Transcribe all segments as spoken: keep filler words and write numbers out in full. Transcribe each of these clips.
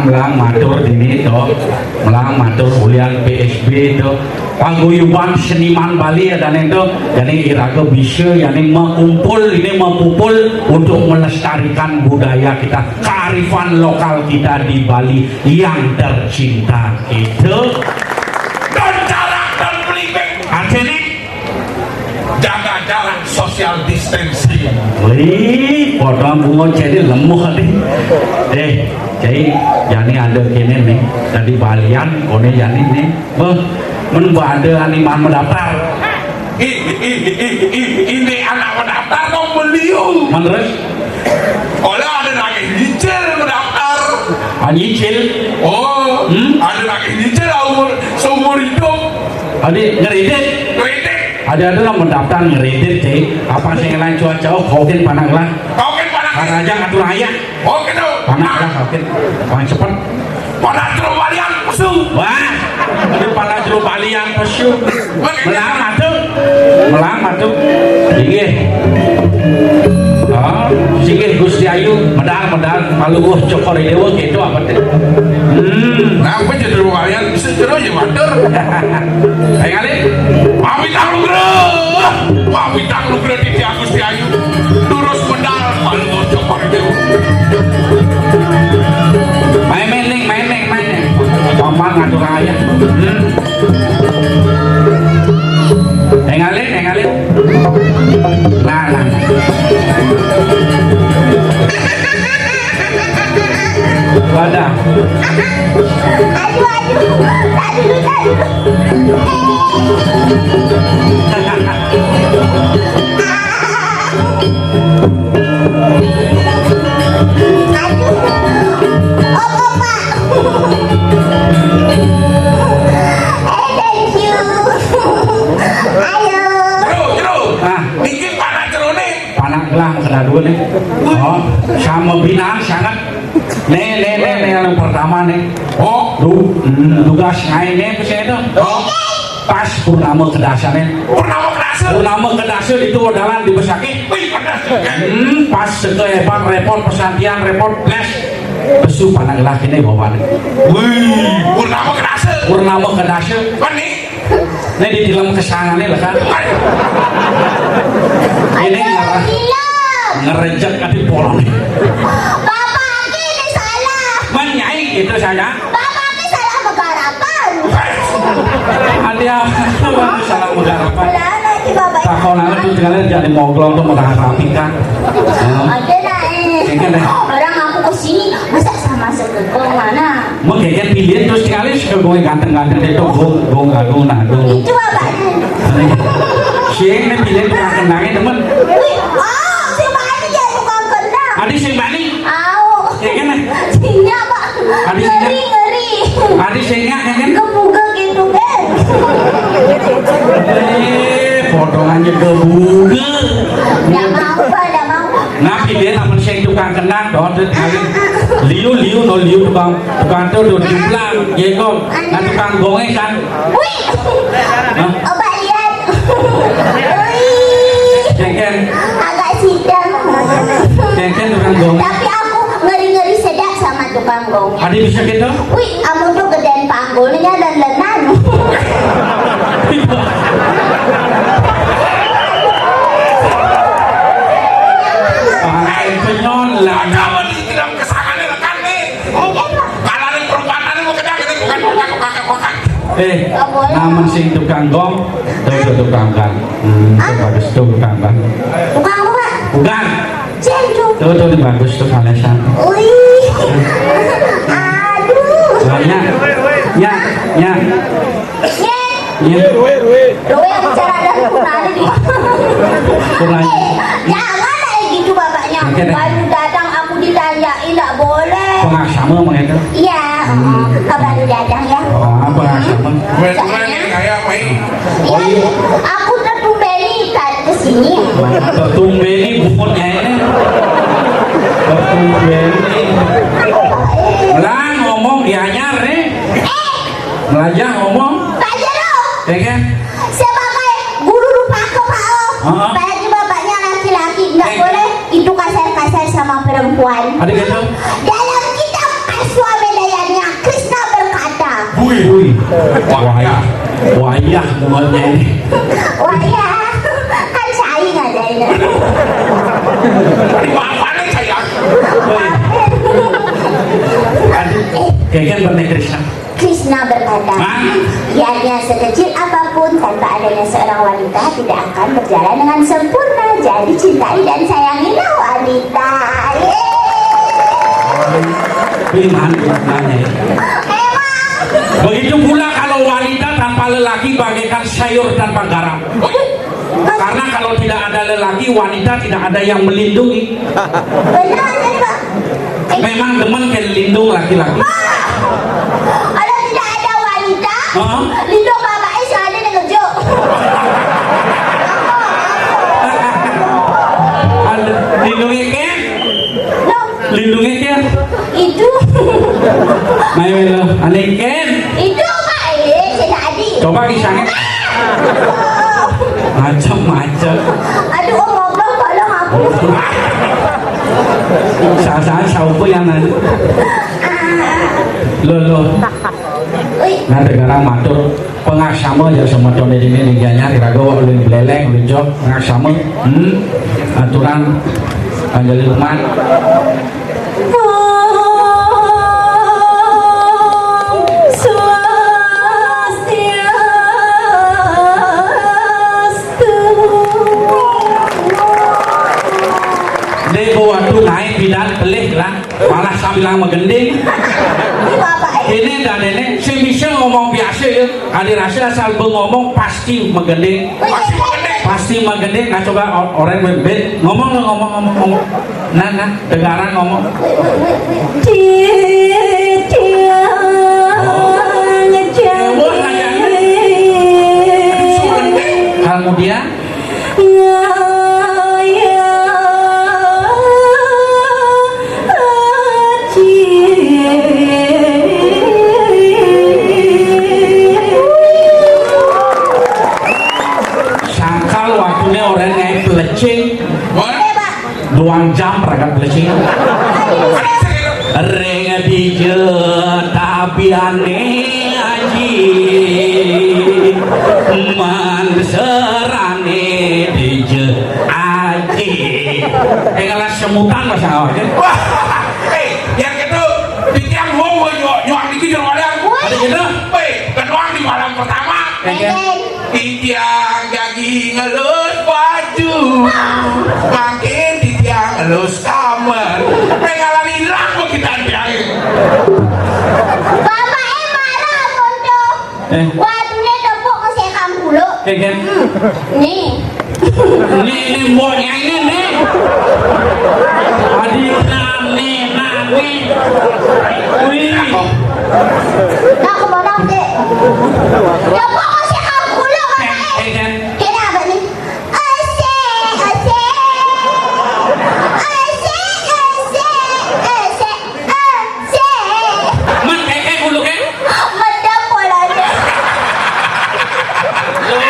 Melang matur dini to, melang matur ulian P S B to, paguyuban seniman Bali adané to, jani iraga bisa jani makumpul ini mapupul untuk melestarikan budaya kita, kearifan lokal kita di Bali yang tercinta itu. Don Carak, Don Pelipik. Artinya jaga jarak, social distancing. Wih, potongan bunga jadi lemah deh. Eh, jadi jani ada kene nih, tadi balian, kone jani nih. Beh, men ada animan mendaftar. Ih, ih, ih, ih, ih, ini anak mendaftar dong beliau. Menerus? Kalau ada lagi nyicil mendaftar. Ah, nyicil? Oh, hmm? Ada lagi nyicil umur, seumur hidup. Adi ngeridit. Ngeridit. Ada ada lah mendaftar ngeridit, cai. Apa sih ngelain cuaca? Oh, kau kan panak lah. Kau kan panak. Karena aja ngatur ayah. Oh, gitu. Panak lah, kau kan. Paling cepet. Pada terubalian musuh. Wah, ada pada terubalian musuh. Melang matu. Melang matu. Inggih. Ah, singgih Gusti Ayu, medal, medal, maluguh Cokor Dewa gitu apa teh? Hmm. Nah, apa jadi terubalian? Bisa jero ya matur. Ayo kali. Pamit anglugra. Pamit anglugra di Gusti Ayu. Terus medal, maluguh Cokor Dewa. Main, main, Neng, main, Neng, main, Neng. Paman ngatur aja. Hmm. Nengalin, nengalin. Nah, nah. Wadah. Aduh, aduh. Tadi, tadi. Aduh. Apa, Pak? Eh, thank you. Ayo. Jero, jero. Ah. Niki panak jerone. Panak gelang kedua nih. Oh, sama binaan sangat. Nih, nih, nih, nih, yang pertama nih. Oh. Tuh, hmm, tugas ngain nih, pesan itu. Oh. Pas purnama kedasane. Purnama kedasa. Purnama kedasa itu dalan di Besakih. Wih, pedas. Hmm, pas seke hebat repot pesantian repot les. Pesu panak lelaki ini bawaane. Wih, purnama kedasa. Purnama kedasa. Meni. Ini di dalam kesangane lah kan. Ini ngerah. Ngerejek ati polong. Bapak ini salah. Menyai itu saya. Bapak ini salah megarapan. Ada apa? Salah megarapan. Lah, nanti Bapak. Takon aja tuh, tinggal jadi moglong tuh, mudah rapi kan. Ada lah, eh. Ini kan deh. Orang aku ke sini, masa sama sekekong mana? Mau kayak pilihan terus tinggal sekekong ganteng-ganteng itu, gong, gong, aduh, nah, aduh. Itu Bapak. Sing, ini pilihan tuh ganteng-ganteng, temen. Wih, oh, si Bani jadi tukang kendang. Adi si Bani. Au. Ya kan? Sinya, Pak. Adi sinya. Ngeri, ngeri. Adi sinya, ya kan? Kebuka gitu, kan? Eh, potongannya kebuka. Nggak mau, Pak, nggak mau. Nah, dia namun saya tukang kenang, dong, terus kali. Liu, liu, no liu, tukang, tukang tuh, tuh, jumlah, jengkol. Nah, tukang gongnya kan. Wih. Hah? Obat lihat. Wih. Jengkel. Agak sidang. Jengkel tukang gong. Tapi aku ngeri-ngeri sedap sama tukang gong. Ada bisa gitu? Wih, amun tuh gedean panggulnya dan lenan. Ah, penyon lah. Ada apa di dalam kesangan rekan nih? Kalau ada perempuan ada mau kenal, kita bukan, bukan, bukan, bukan. Eh, namun sing tukang gong, tuh, tuh, tukang gong. Hmm, tuh bagus tuh tukang gong. Tukang apa, Pak? Tukang. Sing tuh. Tuh, tuh, tuh bagus tuh kalesan. Wih. Aduh. Banyak. Ya, ya. Ye. Ya. Lu yang bicara dan kurang di. Kurang. Eh, jangan kayak gitu bapaknya. Oke deh. Baru datang aku ditanyain, nggak boleh. Pengasama mengenai. Iya, hmm. Ke baru datang ya. Ah, pengasama. Soalnya, kayak apa ini? Iya, aku tertumbeni tadi ke sini. Tertumbeni bukunnya ini. Tertumbeni. Lah ngomong dianyar nih. Eh, Melajah ngomong. Pak Jero. Ya kan? Sebagai guru rupa aku, Pak. Heeh. Apalagi bapaknya laki-laki, nggak boleh itu kasar-kasar sama perempuan. Ada gitu? Dalam kitab Aswamedaya Wih, wih. Wayah. Wayah, wayah, buatnya ini. Wayah. Kan saya nggak ada ini. Di mana saya? Wih. Aduh, oh, kayak kan pernah Krishna. Krishna berkata, hah? Giatnya sekecil apapun, tanpa adanya seorang wanita tidak akan berjalan dengan sempurna. Jadi cintai dan sayangilah wanita. Yeay. Ini mantap nanya ya. Emang. Begitu pula kalau wanita tanpa lelaki bagaikan sayur tanpa garam. Karena kalau tidak ada lelaki, wanita tidak ada yang melindungi. Benar, kan, Pak? Memang demen ke lindung laki-laki. Wah! Kalau tidak ada wanita, hah? Lindung bapaknya selalu ada ngejuk. Ada lindungnya, Ken? No. Lindungnya, Ken? Itu. Ayo, lo, aneh, Ken? Itu, Pak. Eh, si Dadi. Coba kisahnya. Ah! Macam-macam. Aduh, Om Allah, tolong aku. Saat-saat saupu yang nanya. Lo, lo. Wih. Nah, sekarang matur pengasama ya semetone ini ningganya kira-kira wong luwih bleleng, luncok, pengasama. Hmm. Aturan Anjali Lukman. Om Swastiastu. Dek, waktu naik bidan pelih lah. Malah sambil megending. Ini dan ini, sing bisa ngomong biasa ya. Kali rasa asal be ngomong pasti megending. Pasti megending. Pasti megending. Nah, coba o-, orang bebet ngomong, ngomong, ngomong, ngomong. Nah, nah, dengaran ngomong. Dia, dia ngejadi. Kemudian, ngaya aji. Sangkal waktune ora ngai pelecing. Duang jam perangkat pelecing. Ring dija tabiane aji. Manserane dija aji. Eh, ngalah semutan bahasa awalnya. Wah, eh, yang itu, di tiang wong, wong nyuak, nyuak niki jero wadah. Ada gitu? Weh, kenuang di malam pertama. Iya. Titiang jagi ngelus baju, makin titiang ngelus kamar. Pengalan hilang begitu tiang. Bapak, eh, marah, Konco. Eh. Waduh, ini tepuk ke sekam dulu. Eh, kan? Hmm. Nih. Ini, ini mboknya ini, nih. Adi, nani, nani. Wih. Nah, kemana, Dek? Tepuk ke sekam dulu, Bapak, eh. Eh, eh, kan? Kena apa nih? Asik, asik. Asik, asik, asik. Asik. Man, eh, eh, bulu, kan? Medem polanya. Loh.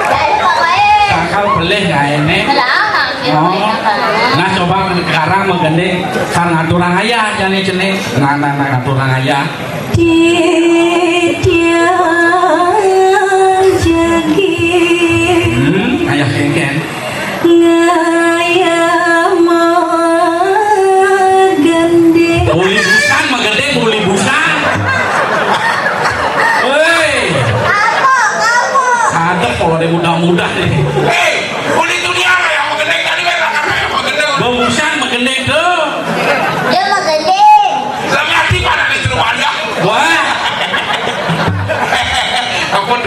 Jadi pokoknya. Sangkal pelih nggak ini? Melarang, gitu, oh. Ya, kan? Nah, coba sekarang menggandeng sang aturang ayah, jani jenis. Nah, nah, nah, aturang ayah. Titiang jagi. Hmm, ayah kengken. Ngaya magende. Buli busan, magende, buli busan. Hei. Apa, apa? Sadep kalau dia mudah-mudah nih. Hei, buli dunia yang magende tadi, kan, yang magende. Bagusan magende tuh. Dia magende. Lah, mati pada di rumah dia. Wah. Ampun.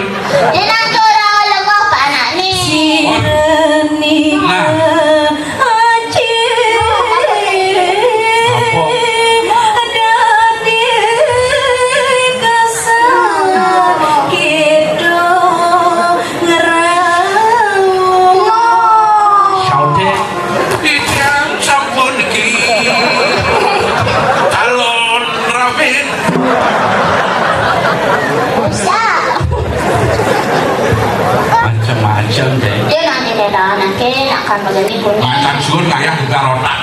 Dia nanti orang lemah, Pak, anak ni. Sini. Nah. Aji. Apa? Dadi kesal kita ngerau. Shout it. Titiang sampun niki calon rabin. Macam-macam deh. Dia nanti dia dah nanti akan begini pun. Macan sun kayak buka rotak.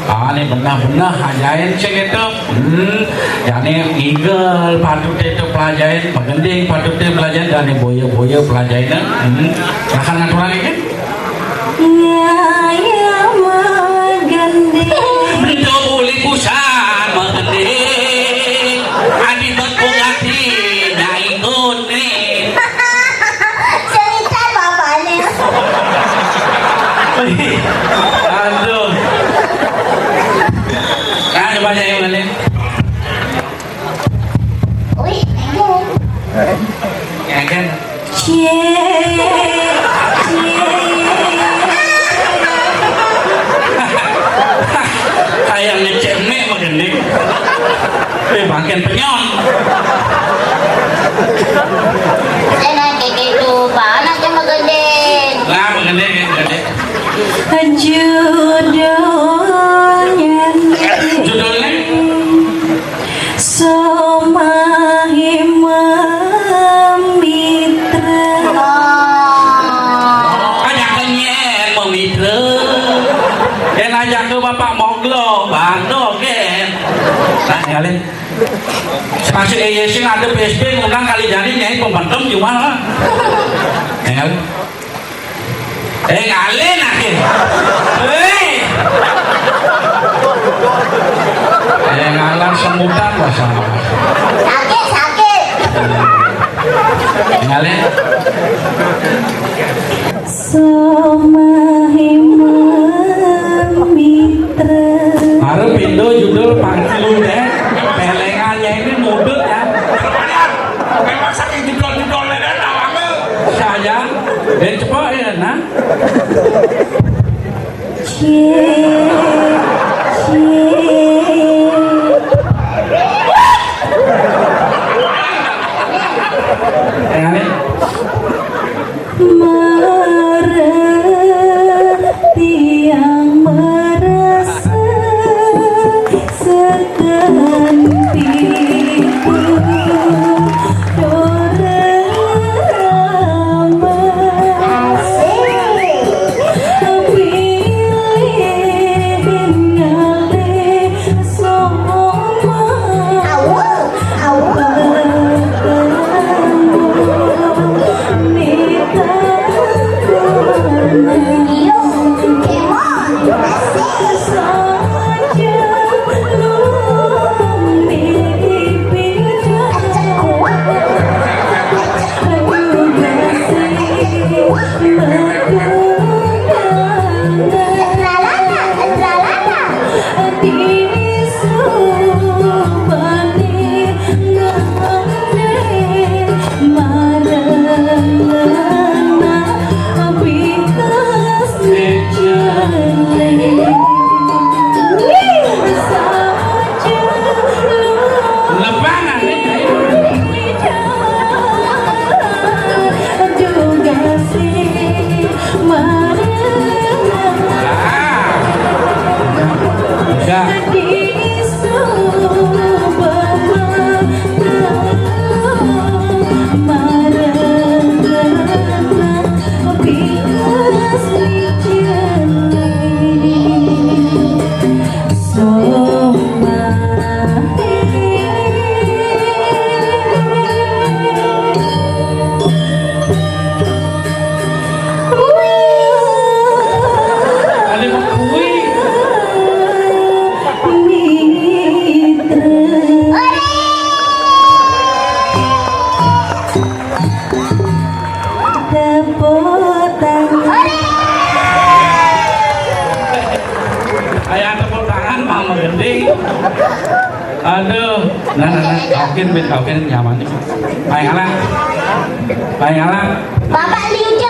Ah, né benah-benah ajaén sing éta. Hmm, jani ngigel patuté to pelajain, magending patuté pelajain, jani boya-boya pelajain. Hmm, rakan ngaturang iki. Ngaya magending. Ento uli busan magending. Adi tet pungati nyai kuning. Cerita bapaknya. Aduh. Nah, coba aja yang lain. Wih, enggak. Ya kan? Cie, cie. Kayak ngecek mie magending. Eh, makin penyon. Enak kayak gitu, panas sama gending. Lah, magending, magending. Judulnya Judulnya? Somahi Mamitra. Ajakan yén Mamitra. Yén ajak ke Bapak Moglo, bandel, gén. Nah, ngalih. Sepasuk éyé sing ada P S B ngundang kali jani nyai pembentem cuma lah. Ngalih. Eh, ngalih, ngalih. Héi. Eh, ngalah semutan, bahasa. Sakit, sakit. Ngalih. Somahi Mamitra. Arep pindo judul pangkilu deh. Pelengannya ini mudut ya. Memang saking judul-judulnya deh, tawange. Sayang, dan cepat ya, nah. Cie, cie. Tengah nih. Marah tiang merasa sekan pintu dorama. Pilih ngalih soma. Awo, awo. Nita. Iyo, kemon. Asik. Tepuk tangan. Ayo tepuk tangan, Mama Gending. Aduh, nah, nah, nah, kaukin, mit, kaukin nyaman nih. Paling alah, paling alah. Bapak